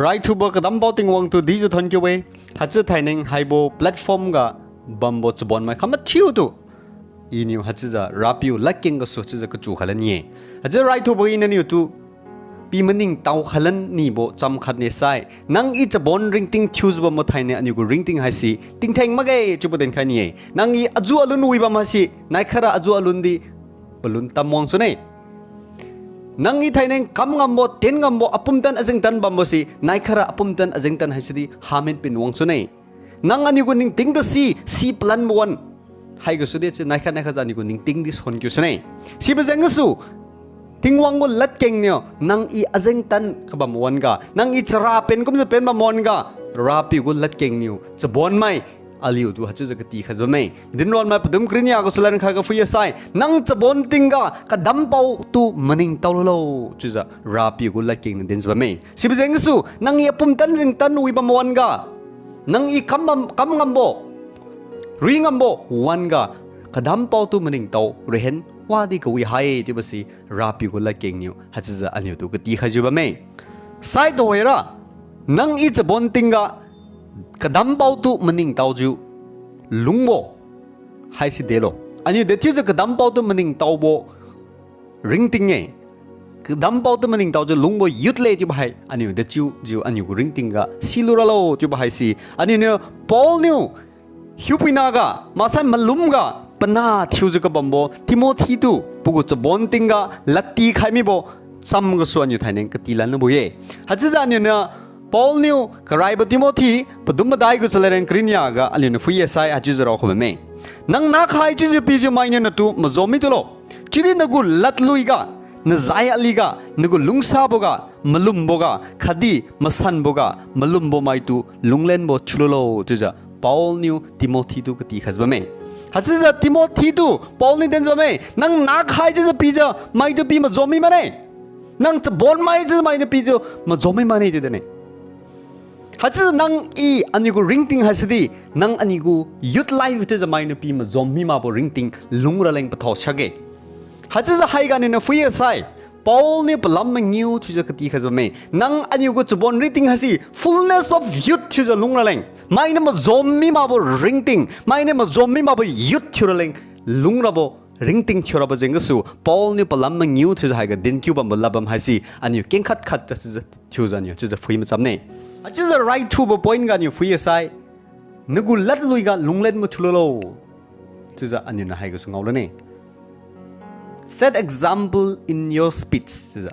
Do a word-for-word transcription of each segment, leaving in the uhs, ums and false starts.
Raithubo kadampao Tingwang tu dijiu thonkiu-e. Haichiu thaineng haibo platform ga bambo chabonmai kha mathiutu, iniu haichiujiu Rapiu ladkeng gasu chiujiu kachu khailan ni-e. Haichiu raithubo iniu tu pi maningtao khailan nibo cham khatne sai, nang i chabon ringting thiujiu bambo thainai aniu gu ringting haise tingtheng makge chiubo dinkhai ni-e. Nang i aju alun wi bam haise, naikhat ra aju alun di palun tam wang sune. Nang i thaineng kam ngambo, tien ngambo, apumtan ajengtan bambo se, naikhat ra apumtan ajengtan haise di hamin pin wang sune. Nang aniu gu ningting tasi, si palan mawan. Haigasu di chi naikhat naikhat jiu aniu gu ningting di sonkiu sune. Sibo jeng gasu, Tingwang gu ladkeng niu, nang i ajengtan kabam wan-ga, nang i chara pen kumjiu pen bam wan-ga, Rapiu gu ladkeng niu chabonmai aliutu haichiujiu katikhaijiu bamme. Dinronmai padum kariu nia gasu ladkeng khatga phuiya sai, nang chabon tingga kadampao tu maningtao lulo, chiujiu Rapiu gu ladkeng niu dinjiu bamme. Sibo jeng gasu, nang i apumtan jengtan wi bam wan-ga, nang i kam bam, kam ngambo, rui ngambo wan-ga, kadampao tu maningtao rahen wadi kawi hai chiubo si Rapiu gu ladkeng niu haichiujiu aniu tu katikhaijiu bamme. Sai tuhoira, nang i chabon tingga kadampao tu maningtaojiu lungbo haise delo. Aniu dethiujiu kadampao tu maningtaobo ringting-e. Kadampao tu maningtaojiu lungbo youth le chiubo hai aniu dethiujiu aniu gu ringting ga silu ralo chiubo haise, aniu niu Paul niu hiupuina ga, maksai malum ga, panah thiujiu kabambo Timothy tu pagu chabon tingga ladtikhai mibo cham gasu aniu thaineng katilan lubo-e. Haichiujiu aniu niu Paul niu karaibo Timothy padum madai gu chalareng kariu nia ga aliu niu phuiya sai haichiujiu raokhai bamme. Nang nakhai chiujiu pijiu mainiu natu majom mi tulo. Chiudi nagu ladlui ga, najai aliga, nagu lungsaboga, malumboga, khatdi masanboga, malumbo maitu lunglenbo thiululo chiujiu Paul niu Timothy tu katikhaijiu bamme. Haichiujiu Timothy tu Paul niu dinjiu bamme, nang nakhai chiujiu pijiu maitu pi majom mi mane. Nang chabonmai chiujiu mainiu pitu majom mi mane chiu dinne. Haichiujiu nang i aniu gu ringting haise di, nang aniu gu youth life chiujiu mainiu pi majom mi makbo ringting lungraleng pathao siakge. Haichiujiu haiga aniu niu phuiya sai, Paul niu palam mangiu thiujiu katikhaijiu bamme. Nang aniu gu chabon ringting haise fullness of youth thiujiu lungraleng, mainiu majom mi makbo ringting, mainiu majom mi makbo youth thiuraleng lungrabo ringting thiurabo jeng gasu Paul niu palam mangiu thiujiu haiga dinkiu bambo lad bam haise aniu kengkhat khat thiujiu aniu chiujiu phui macham ne. Haichiujiu raithubo point ga aniu phuiya sai, nagu ladlui ga lunglenbo thiululo chiujiu aniu niu haigasu ngaolu ne. Set example in your speech chiujiu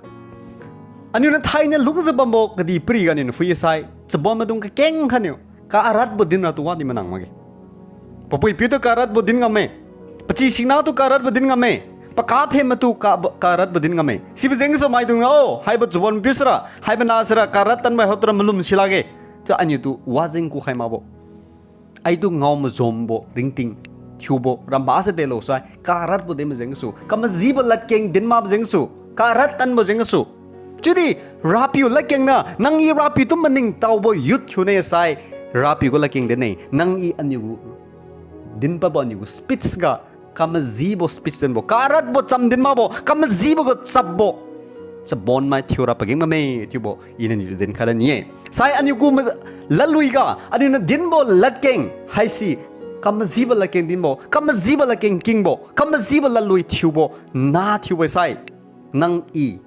aniu niu thainiu lungjiu bambo kadihpiri ga aniu niu phuiya sai, chabon maidung kakeng khatniu kaaratbo dinra tu wadi manang makge. Papui piu tu kaaratbo din ngamme. Pachi singna tu kaaratbo din ngamme. Pakaphem matu ka, kaaratbo din ngamme. Sibo jeng gasu maidung o, haibo chabon piu sira, haibo nah sira kaarat tanbo hao tura malum silakge. Tu aniu tu wajeng kukhai makbo, aitu ngao majombo ringting thiubo ramba se delo sai, kaaratbo din majeng gasu, kamajibo ladkeng din makbo jeng gasu, kaarat tanbo jeng gasu. Chiudi Rapiu ladkeng niu nang i Rapiu tu maningtaobo youth thiune sai, Rapiu gu ladkeng dinne, nang i aniu gu dinpadbo aniu gu speech ga kamajibo speech dinbo, kaaratbo cham din makbo, kamajibo ga chapbo chabonmai thiura pageng bamme chiubo iniu niu dinkhai lad ni-e. Sai aniu gu ma, ladlui ga aniu niu dinbo ladkeng haise kamajibo ladkeng dinbo, kamajibo ladkeng kingbo, kamajibo ladlui thiubo, nah thiubo sai, nang i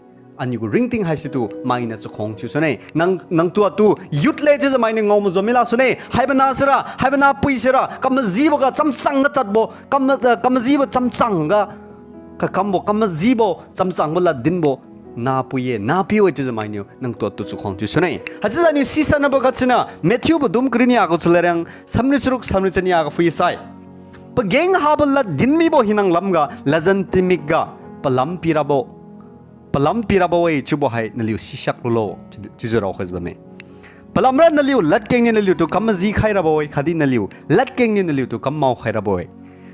aniu gu ringting haise tu mainiu chakhuang thiu sune. Nang, nangtu atu youth le chiujiu mainiu ngao majom mi lak sune. Haibo nah sira, haibo nahpui sira kamajibo ga chamchang ga chatbo, kam, eh, kamajibo chamchang ga kakambo, kamajibo chamchangbo lad dinbo nahpui-e, nahpiu-e chiujiu mainiu nangtu atu chakhuang thiu sune. Haichiujiu aniu sisanbo khatsiniu Matthew padum kariu nia gu chalareng samriu charuk, samriu chania ga phui sai, pageng habo lad din mibo hinang lamga ladjan timik ga palam pirabo, palam pirabo-e chiubo hai naliu sisiak lulo, chiu, chiujiu raokhaijiu bamme. Palamra naliu ladkeng niu naliutu kam majikhai rabo-e, khatdi naliu ladkeng niu naliutu kam maokhai rabo-e.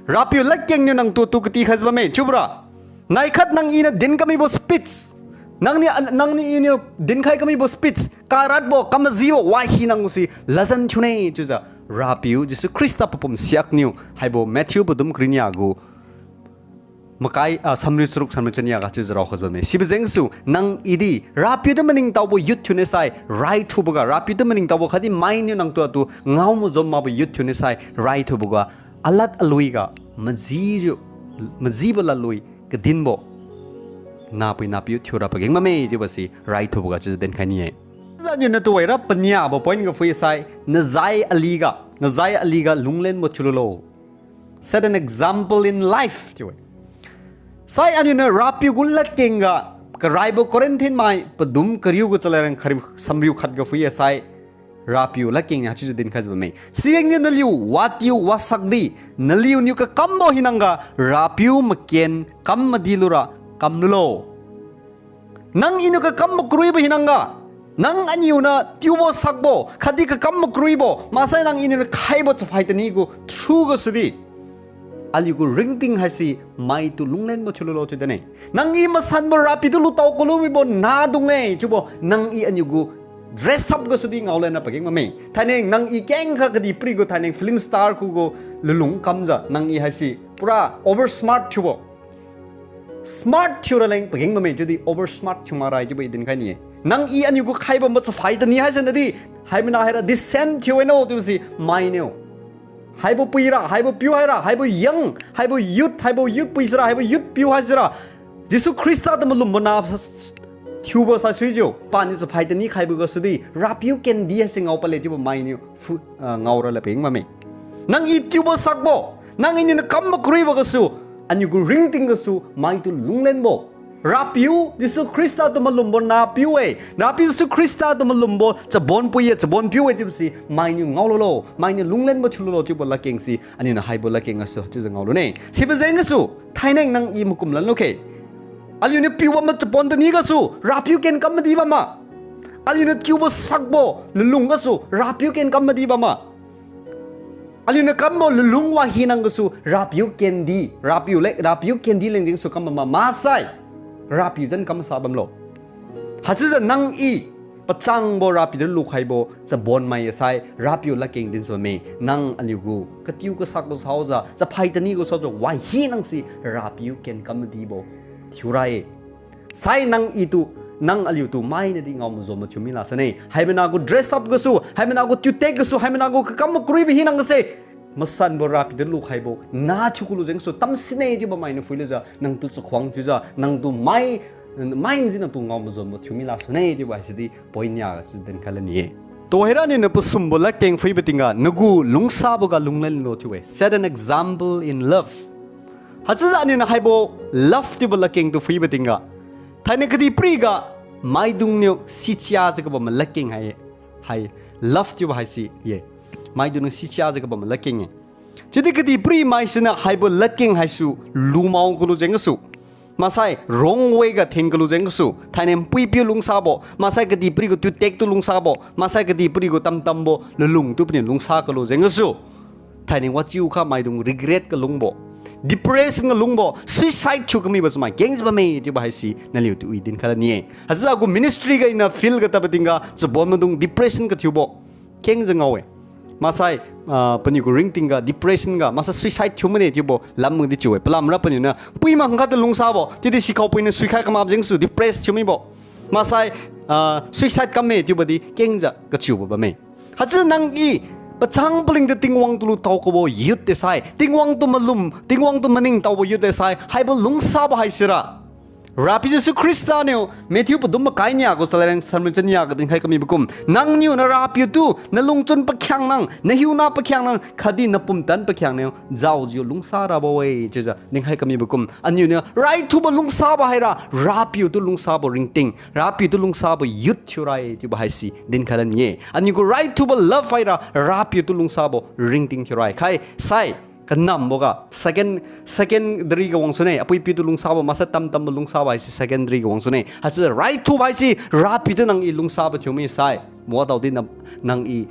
Rapiu ladkeng niu nangtu tu katikhaijiu bamme chiubora, naikhat nang iniu din kamibo speech, nangniu, nangniu iniu dinkhai kamibo speech, kaaratbo, kamajibo, wa hinang si ladjan thiune chiujiu Rapiu Jesu Khrista papum siak niu haibo Matthew padum kariu nia gu Makai, ah, samriu charuk samriu chania ga chiujiu raokhaijiu bamme. Sibo jengsu, nang i di, Rapiu tu maningtaobo youth thiune sai, raithubo ga, Rapiu tu maningtaobo khatdi mainiu nangtu atu, ngao mazom makbo youth thiune sai, raithubo ga, alad alui ga, majijiu, majibo ladlui, kadinbo. Napui napiu thiura pageng bamme, chiubo si, raithubo ga chiujiu dinkhai ni-e. Janiu na tuhoira paniabo point ga phui sai, nazai aliga, nazai aliga lunglenbo thiululo. Set an example in life, chiu-e. Sai aniu niu Rapiu gu ladkeng ga, karaibo Corinthian mai, padum kariu gu chalad rang kariu samriu khat ga phui-e sai, Rapiu ladkeng niu haichiujiu dinkhaijiu bamme. Sijengniu naliu, watiu wasak di, naliuniu kakambo hinangga, Rapiu maken kam madi lura, kam lulo. Nang iniu kakambo karuibo hinangga, nang aniu niu tiubo sakbo, khatdi kakambo karuibo, maksai nang iniu khaibo chaphai tani gu, through gasu di. Aliu gu ringting haise maitu lunglenbo thiululo chiu dine. Nang i masanbo Rapiu tu lutao kalu mibo nadung-e chiubo, nang i aniu gu dress up gasu di ngaolenra pageng bamme. Thainai nang i kengkha kadihpiri gu thainai film star khugu lulung kamjiu, nang i haise pura over smart thiubo. Smart thiu raleng pageng bamme, chiudi over smart thiu makra-e chiubo i dinkhai ni-e. Nang i aniu gu khaibambo chaphai tani haise nadi, haimana haira decent thiu-e no chiubo si mainiu. Haibo puira, haibo piu haira, haibo young, haibo youth, haibo youth pui sira, haibo youth piu haisira, Jesu Khrista tu malumbo na thiubo saisuijiu, paniu chaphai tani khaibo gasu di, Rapiu kendi haise ngao pale chiubo mainiu phu-, ah, ngaora la pageng bamme. Nang i tiubo sakbo, nang iniu niu kambo karuibo gasu, aniu gu ringting gasu, maitu lunglenbo. Rapiu, Jesu Khrista tu malumbo napiu-e. Rapiu Jesu Khrista tu malumbo chabon pui-e, chabon piu-e chiubo si, mainiu ngaolulo, mainiu lunglenbo thiululo chiubo ladkeng si, aniu niu haibo ladkeng gasu chiujiu ngaolune. Sibo jeng gasu, thainai nang i makum lanlu khe. Aliuniu piubambo chabon tani gasu, Rapiu ken kam madi bamma. Aliuniu tiubo sakbo, lulung gasu, Rapiu ken kam madi bamma. Aliuniu kambo lulung wahinang gasu, Rapiu kendi, Rapiu le, Rapiu kendi leng jengsu kam bamma, maksai. Rapiu zan kamsa bamlo. Haichiujiu nang i, pachangbo Rapiu tu lukhaibo, chabonmai sai, Rapiu ladkeng dinsu bamme, nang aliu gu, katiu kasak gu saojiu, chaphai tani gu saojiu, wahinang si, Rapiu ken kam madibo, thiura-e. Sai nang i tu, nang aliu tu maina di ngao mazom mathiu mi lasune. Haimana gu dress up gasu, haimana gu tiutek gasu, haimana gu kakam makruibo hinang gase. Masanbo Rapiu tu lukhaibo, nathiu kulu jengsu tamsine chiubo mainiu phuilujiu, nangtu chakhuang thiujiu, nangtu mai, maina di nangtu ngao mazom mathiu mi lasune chiubo haisi di point nia gasu dinkhai lani-e. Tuhoira aniu niu pasumbo ladkeng phuibo tingga, nagu lungsaboga lunglenlo chiu-e. Set an example in love. Haichiujiu aniu niu haibo love chiubo ladkeng tu phuibo tingga, thainai kadihpiriga maidungniu sichiajiu kabambo ladkeng hai, hai love chiubo haisi ye. Maidungniu sichiajiu kabambo ladkeng-e. Chiudi kadihpiri maisiniu haibo ladkeng haisu lumao kalu jeng gasu, maksai wrong way ga theng kalu jeng gasu, thainai npuipiu lungsabo, maksai kadihpiri gu tiutek tu lungsabo, maksai kadihpiri gu tamtambo lulung tu paniu lungsa kalu jeng gasu, thainai wachiukha maidung regret ga lungbo, depression ga lungbo, suicide thiu kamibo chamai kengjiu bamme chiubo haisi naliu tu i dinkhai lani-e. Haichiujiu agu ministry ga iniu field ga tadbo tingga chabon maidung depression ga thiubo kengjiu ngao-e. Maksai, ah, paniu gu ringting ga depression ga, maksai suicide thiu mane chiubo lamga di chiu-e. Palamra paniu niu pui mangkhat tu lungsabo, chiudi sikhao puiniu suikhai kamak jengsu depress thiu mibo, maksai, ah, suicide kamme chiubo di kengjiu kachiubo bamme. Haichiujiu nang i pachang palingtu Tingwang tu lutao kabo youth de sai, Tingwang tu malum, Tingwang tu maningtaobo youth de sai, haibo lungsabo haisira Rapiu Jesu Khrista niu Matthew padum makai nia gu chalad rang samriu chania ga dinkhai kamibo kum, nangniu na Rapiu tu nalungchun pakhiangnang, nahiuna pakhiangnang khatdi napumtan pakhiangniu jaojiu lungsa rabo-e chiujiu dinkhai kamibo kum, aniu niu raithubo lungsabo haira Rapiu tu lungsabo ringting, Rapiu tu lungsabo youth thiura-e chiubo haisi dinkhai lani-e. Aniu gu raithubo love haira Rapiu tu lungsabo ringting thiura-e. Khai sai kanamboga second, secondary ga wangsune, apuipiu tu lungsabo, maksai tamtambo lungsabo haise secondary ga wangsune. Haichiujiu raithubo haise Rapiu tu nang i lungsabo thiu mi sai, madaodi nang i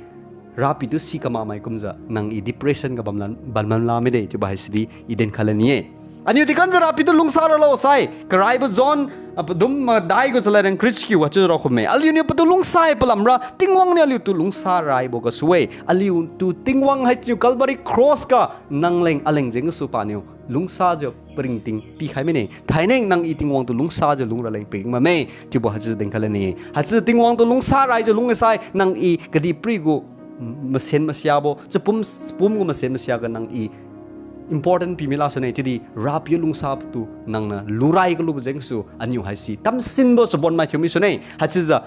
Rapiu tu si kamakmai kumjiu nang i depression ga bamlan, bamlan la mide chiubo haisi di i dinkhai lani-e. Aniu dikanjiu Rapiu tu lungsa ralo sai, karaibo John, ah, padum madai gu chalad rang kariu chakiu haichiu raokhumme. Aliuniu patu lungsai palamra Tingwang niu aliutu lungsa raibo gasu-e. Aliutu Tingwang haichiu Calvary cross ga nangleng aleng jeng gasu paniu lungsajiu paringting pikhai mine. Thaineng nang i Tingwang tu lungsajiu lungraleng pageng bamme chiubo haichiujiu dinkhai lane. Haichiujiu Tingwang tu lungsa raijiu lung-e sai, nang i kadihpiri gu masen masiabo, chapum, chapum gu masen masiaga nang i important pimi lasune, chiudi Rapiu lungsatu nangniu lurai kalubo jengsu aniu haise tamsinbo chabonmai thiumi sune. Haichiujiu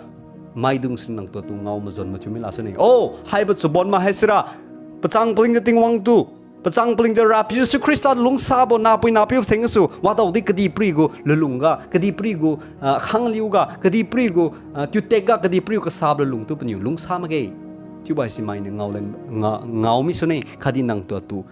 maidung si nangtu atu ngao majon mathiumi lasune. O, haibo chabonmai haisira pachang palingjiu Tingwang tu, pachang palingjiu Rapiu Jesu Khrista lungsabo nahpui nahpiu thengsu wadaodi kadihpiri gu lulungga, kadihpiri gu, ah, khangliuga, kadihpiri gu, ah, tiutekga, kadihpiri gu kasabo lulungtu paniu lungsa makge chiubo haise mainiu ngaolen, nga, ngaomi sune, khatdi nangtu atu,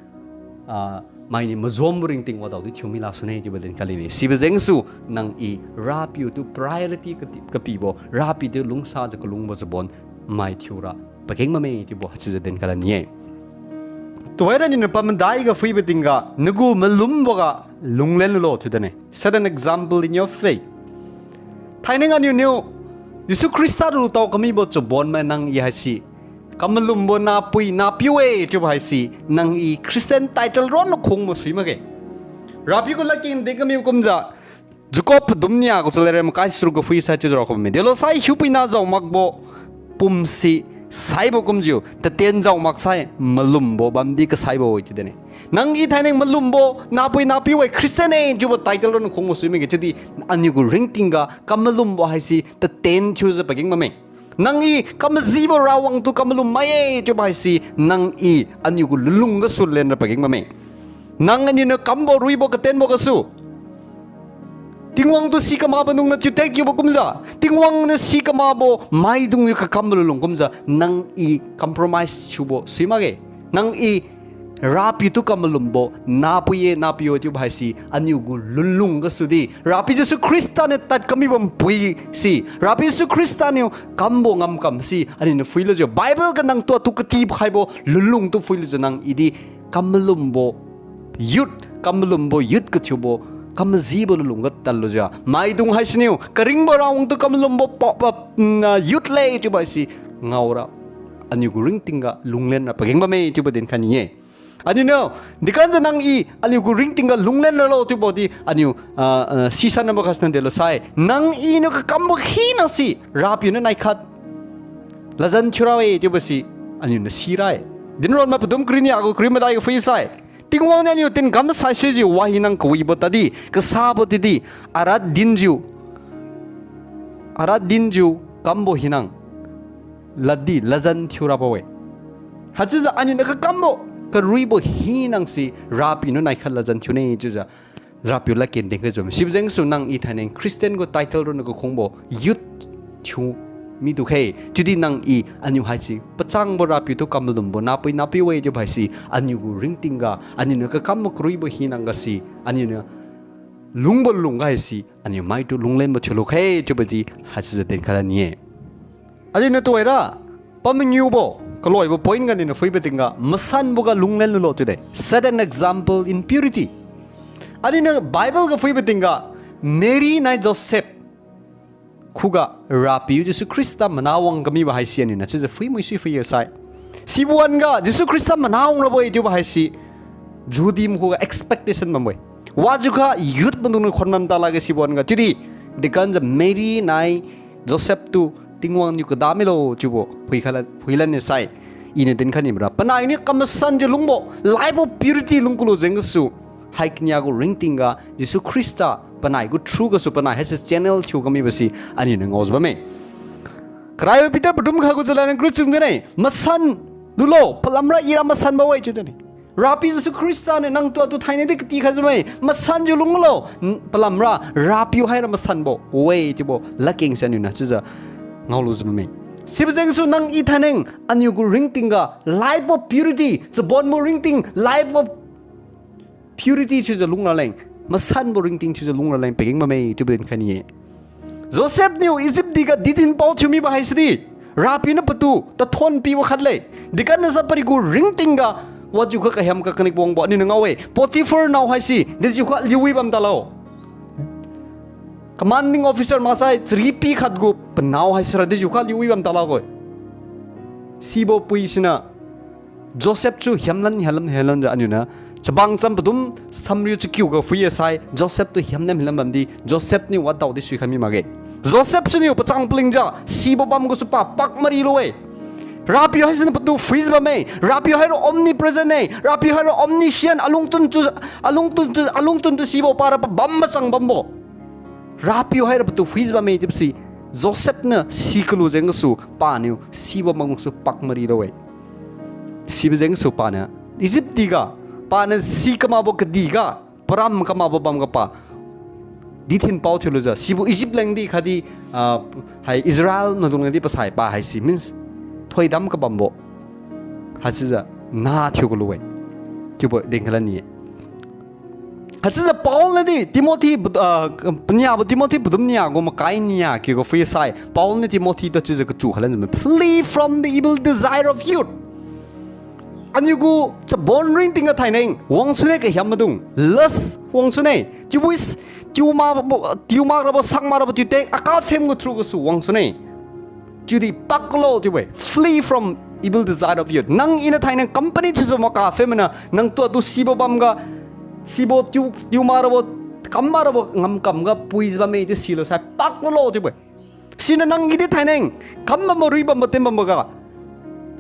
ah, mainiu mazombo ringting wadaodi thiumi lasune chiubo dinkhai lane. Sibo jengsu nang i Rapiu tu priority kati, kapibo, Rapiu tu lungsajiu kalungbo chabonmai thiura pageng bamme chiubo haichiujiu dinkhai lane. Tuhoira aniuniu pamadaiga phuibo tingga nagu malumboga lunglen lulo chiu dane. Set an example in your faith. Thaineng aniuniu Jesu Khrista tu lutao kamibo chabonmai nang i haise kamalumbo nahpui nahpiu-e chiubo haise nang i Christian title ronna khung masui makge. Rapiu gu ladkeng din kamibo kumjiu Jacob padum nia gu chalere makai saruk ga phuisai chiujiu raokhai bamme. Delosai hiupuina jaomakbo pumsi saibo kumjiu tatien jaomaksai malumbo bamdi kasaibo-e chiu dine. Nang i thaineng malumbo nahpui nahpiu-e, Christian-e chiubo title ronna khung masui makge chiudi aniu gu ringtingga kamalumbo haise tatien thiujiu pageng bamme. Nang i kamajibo Rawang tu kamalum mai-e chiubo haise nang i aniu gu lulung gasu lenra pageng bamme. Nang aniuniu kambo ruibo katienbo gasu Tingwang tu sikamabo nungniu tiutek kiubo kumjiu, Tingwang niu sikamabo maidungniu kakambo lulung kumjiu nang i compromise thiubo sui makge. Nang i Rapiu tu kamalumbo nahpui-e nahpiu-e chiubo haise aniu gu lulung gasudi Rapiu Jesu Khrista niu tad kamibo npui si, Rapiu Jesu Khrista niu kambo ngamkam si aniuniu phuilujiu Bible ga nangtu atu katikhaibo lulung tu phuilujiu nang i di kamalumbo youth, kamalumbo youth kathiubo, kamajibo lulung ga tadlujiu maidung haisiniu karingbo Rawang tu kamalumbo pa, pa, mm, ah, youth le chiubo haise ngaora aniu gu ringtingga lunglenra pageng bamme chiubo dinkhai ni-e. Aniuniu dikanjiu nang i aliu gu ringtingga lunglen ralo chiubo di aniu, ah, ah, sisan nabo khasna delosai, nang iniu kakambo hina si Rapiu niu naikhat ladjan thiura-e chiubo si aniuniu sira-e. Dinron mai padum kariu nia gu kariu madai ga phuisai, Tingwang niu aliu tingkam saisuijiu wa hinang kawibo tadi, kasabo tidi, arat dinjiu, arat dinjiu kambo hinang laddi ladjan thiurabo-e. Haichiujiu aniuniu kakambo karuibo hinang si Rapiu niu naikhat ladjan thiune chiujiu Rapiu ladkeng dinkhaijiu bamme. Sibo jengsu nang i thaineng Christian gu title ronna kakhungbo youth thiu midu khe. Chiudi nang i aniu haise pachangbo Rapiu tu kamalumbo nahpui nahpiu-e chiubo haise aniu gu ringtingga, aniuniu kakambo karuibo hinang ga si, aniuniu lungbo lungga haise aniu maitu lunglenbo thiulu khe chiubo di haichiujiu dinkhai la ni-e. Aliuniu tuhoira pamangiubo kaloibo point ga niuniu phuibo tingga masanboga lunglen lulo chiude. Set an example in purity. Aliuniu Bible ga phuibo tingga Mary nai Joseph khuga Rapiu Jesu Khrista mana wang kamibo haise aniuniu chiujiu phuimui si phui-e sai. Sibo wan-ga Jesu Khrista mana wang rabo-e chiubo haise Jehudi makhuga expectation bambo-e. Wajiukha youth maidungniu khon bam talaga sibo wan-ga chiudi, dikanjiu Mary nai Joseph tu Tingwang niu kada milo chiubo phuikhai la, phuilan ni sai. Iniu dinkhai nibora panainiu kamasanjiu lungbo life of purity lung kulo jeng gasu, hai kania gu ringtingga Jesu Khrista panai gu through gasu panai haise channel thiu kamibo si aniuniu ngaojiu bamme. Karaibo Peter padum khat gu chalad kariu chum gane, masan lulo, palamra ira masanbo-e chiu dine. Rapiu Jesu Khrista niu nangtu atu thainai di katikhaijiu bamme, masanjiu lunglo, n-, palamra Rapiu haira masanbo-e chiubo ladkeng si aniuniu chiujiu ngaolujiu bamme. Sibo jengsu nang i thaineng aniu gu ringtingga life of purity, chabonbo ringting, life of purity thiujiu lungraleng, masanbo ringting thiujiu lungraleng pageng bamme chiubo dinkhai ni-e. Joseph niu Egypt diga didin pao thiu mibo haisidi, Rapiu niu patu tathon pibo khat le. Dikan nasa pari gu ringtingga, wajiukha kahiam kakhanik wangbo aniuniu ngao-e. Potiphar nao haise dejiukha liuwi bam talo. Commanding officer maksai charipi khat gu panao haisira dejiukha liuwi bam talo-e. Sibo pui siniu Joseph chu hiamlan hiamlan hiamlanjiu aniuniu Chabang cham padum samriu chakiu ga phui-e sai, Joseph tu hiamnem hilam bamdi, Joseph niu wadaodi suikhai mi makge. Joseph siniu pachang palingjiu sibo bam gasu pa pak mari lu-e. Rapiu haisiniu patu phuijiu bamme, Rapiu haira omnipresent-e, Rapiu haira omniscient, alungchun tu, alungchun tu, alungchun tu sibo para pabam machang bambo. Rapiu haira patu phuijiu bamme chiubo si, Joseph niu si kalu jeng gasu paniu sibo bam gasu pak mari lu-e. Sibo jeng gasu paniu Egypt di ga, paniu si kamakbo kadih ga, param kamakbo bamga pa dithinpao thiulujiu, sibo Egypt lengdi khatdi, ah, hai Israel maidung lengdi pasai pa haisi means thoidam kabambo. Haichiujiu nah thiu kalu-e. Chiubo dinkhai lan ni-e. Haichiujiu Paul nadi Timothy, ah, paniabo Timothy padum nia gu makai nia kiu ga phui sai, Paul niu Timothy tu chiujiu kachu khai lanjiu, flee from the evil desire of youth. Aniu gu chabon ringting ga thaineng wangsune, kahiam maidung lust wangsune, chiubo is, tiu mak rabo, tiu mak rabo, sak mak rabo, tiu tek, akaphem gu through gasu wangsune. Chiudi pak lo chiubo-e, flee from evil desire of youth. Nang iniu thaineng company thiujiu makaphem mana, nangtu atu sibo bamga, sibo tiu, tiu mak rabo, kam mak rabo ngamkam ga puijiu bamme chiu silo sai pak lo chiubo-e. Siniu nang idi thaineng kam bambo, rui bambo, ten bamboga,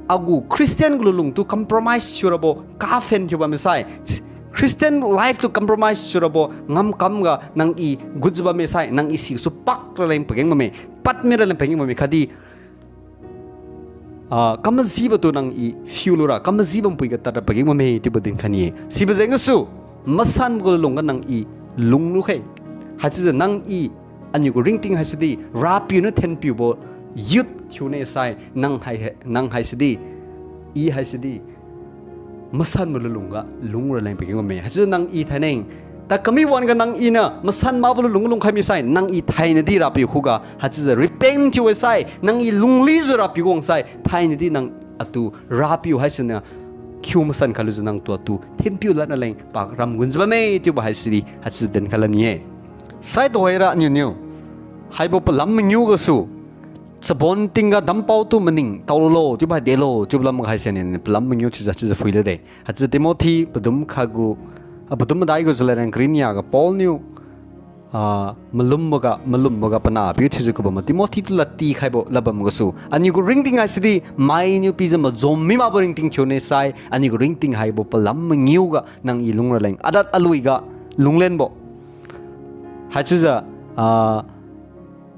agu Christian gu lulung tu compromise thiurabo, kaphen thiu bamme sai, Christian life tu compromise thiurabo ngamkam ga nang i gutjiu bamme sai, nang i sisu pak raleng pageng bamme, padmi raleng pageng bamme khatdi, ah, kamajibo tu nang i phiu lura, kamaji bampui ga tadra pageng bamme chiubo dinkhai ni-e. Sibo jeng gasu, masanbo gu lulung ga nang i lung lukhe. Haichiujiu nang i, aniu gu ringting haisidi Rapiu niu thenpiubo youth thiune sai, nang hai, nang haisidi, i haisidi masanbo lulung ga lung raleng pageng bamme. Haichiujiu nang i thaineng, tad kami wan ga nang iniu masan makbo lulung lungkhai mi sai, nang i thainadi Rapiu khuga haichiujiu repent thiu-e sai, nang i lunglijiu Rapiu gu wang sai, thainadi nang atu Rapiu haisiniu khiu masan khailujiu nangtu atu thenpiu lad raleng pa ramgunjiu bamme chiubo haisidi haichiujiu dinkhai lan ni-e. Sai tuhoira aniuniu haibo palam mangiu gasu, chabon tingga dampao tu maning taolulo chiubo hai delo chiubo lam haise aniuniu palam mangiu chiujiu, chiujiu phuilude. Haichiujiu Timothy padum khat gu, ah, padum madai gu jalad rang kariu nia ga Paul niu, ah, malumboga, malumboga panahpiu thiujiu kabambo Timothy tu ladtikhaibo ladbam gasu, aniu gu ringting haisidi mainiu pijiu majom mi makbo ringting thiune sai, aniu gu ringting haibo palam mangiu ga nang i lung raleng, adad alui ga lunglenbo. Haichiujiu, ah,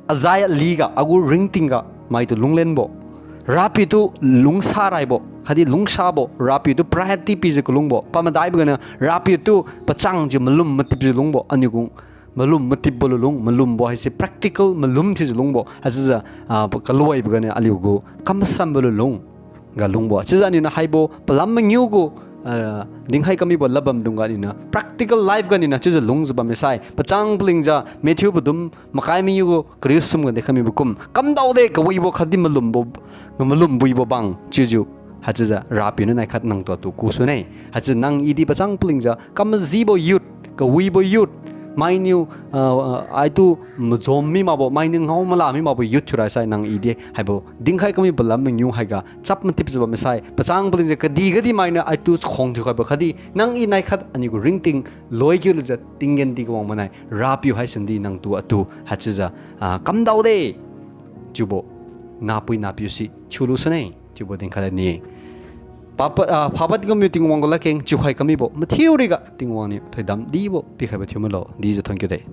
azai aliga agu ringting ga maitu lunglenbo, Rapiu tu lungsa raibo khatdi lungsabo, Rapiu tu priority pijiu kalungbo, pamadaibo ganiu Rapiu tu pachangjiu malum matipjiu lungbo, aniu gu malum matipbo lulung, malumbo haise practical malum thiujiu lungbo, haichiujiu, ah, kaluibo ganiu aliu gu kamasanbo lulung ga lungbo. Chiujiu aniuniu haibo palam mangiu gu, ah, dinkhai kamibo ladbamdung ga aniuniu practical life ga aniuniu chiujiu lungjiu bamme sai, pachang palingjiu Matthew padum makai mangiu gu kariu sum ga dinkhai mibo kum, kamdaode kawibo khatdi malumbo, malum buibo bang chiujiu, haichiujiu Rapiu niu naikhat nangtu atu kusune. Haichiujiu nang i di pachang palingjiu kamajibo youth, kawibo youth, mainiu, ah, ah, aitu majom mi makbo, mainiu ngao mala mi makbo youth thiura sai nang i di haibo dinkhai kamibo lam mangiu haiga chap matipjiu bamme sai, pachang palingjiu kadihga di mainiu aitu khang thiukhaibo khatdi nang i naikhat aniu gu ringting loi kiulujiu tinggen di kawang manai, Rapiu haisindi nangtu atu haichiujiu, ah, kamdaode chiubo nahpui nahpiu si thiulu sune chiubo dinkhai lan ni-e. Papa, ah, phapad kamiu Tingwang gu ladkeng chiukhai kamibo mathiu riga Tingwang niu thoidam dibo pikhaibo thiu milo dijiu thonkiu de.